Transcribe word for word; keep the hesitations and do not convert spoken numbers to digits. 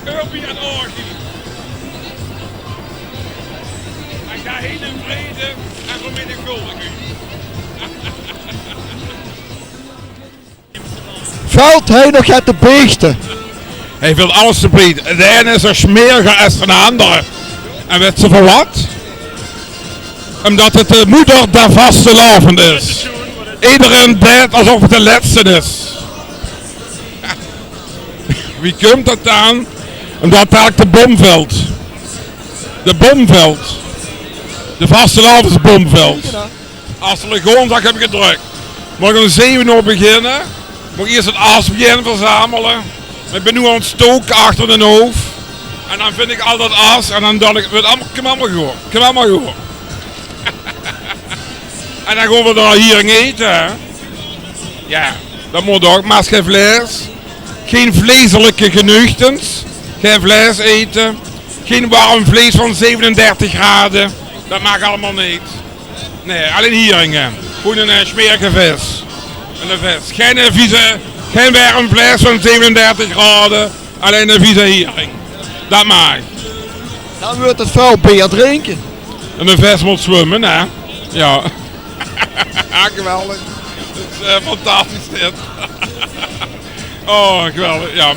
Urbi et Orbi. En gaot heen in vrede en vermenigvuldig uch. Vèlt hie nog get te biechte? Hae vèlt alles te biechte. De eine is smeriger es de andere. En wèt ze veur wat? Omdat het de moeder der vastelaovend is. Ederein deit esof het de lètste is. Wie kump det dan? Omdat dalik de bom vèlt. De bom vèlt. De vastelaovesbom vèlt. As de Legoonsdag höb ich gedrök. Mót ich óm zeve oor beginne. Mót ich iers het as beginne verzamele. Mer ich bön noe aan het stoke achter d'n hoof. En dan vinj ich al det as. En dan dach ich, wèt allemaol, kump allemaol good. Kump allemaol good. En dan gaon v'r dao hiering ete, hè. Jao, det mót ouch, mer gein vleis. Gein vleiselijke geneugtens. Gein vleis ete. Gein werm vleis van zevenendertig grade. Det maag allemaol neet. Nae, allein hieringe. Gewoon ein, eh, smerige vis. Ein vis. Gein, eh, vieze, gein werm vleis van zevenendertig grade. Allein ein vieze hiering. Det maag. Dan wuuert het väöl beer drinke. En de vis mót zwumme, hè? Jao. Geweldig. Het is, eh, fantastisch dit. Oh, geweldig, jao.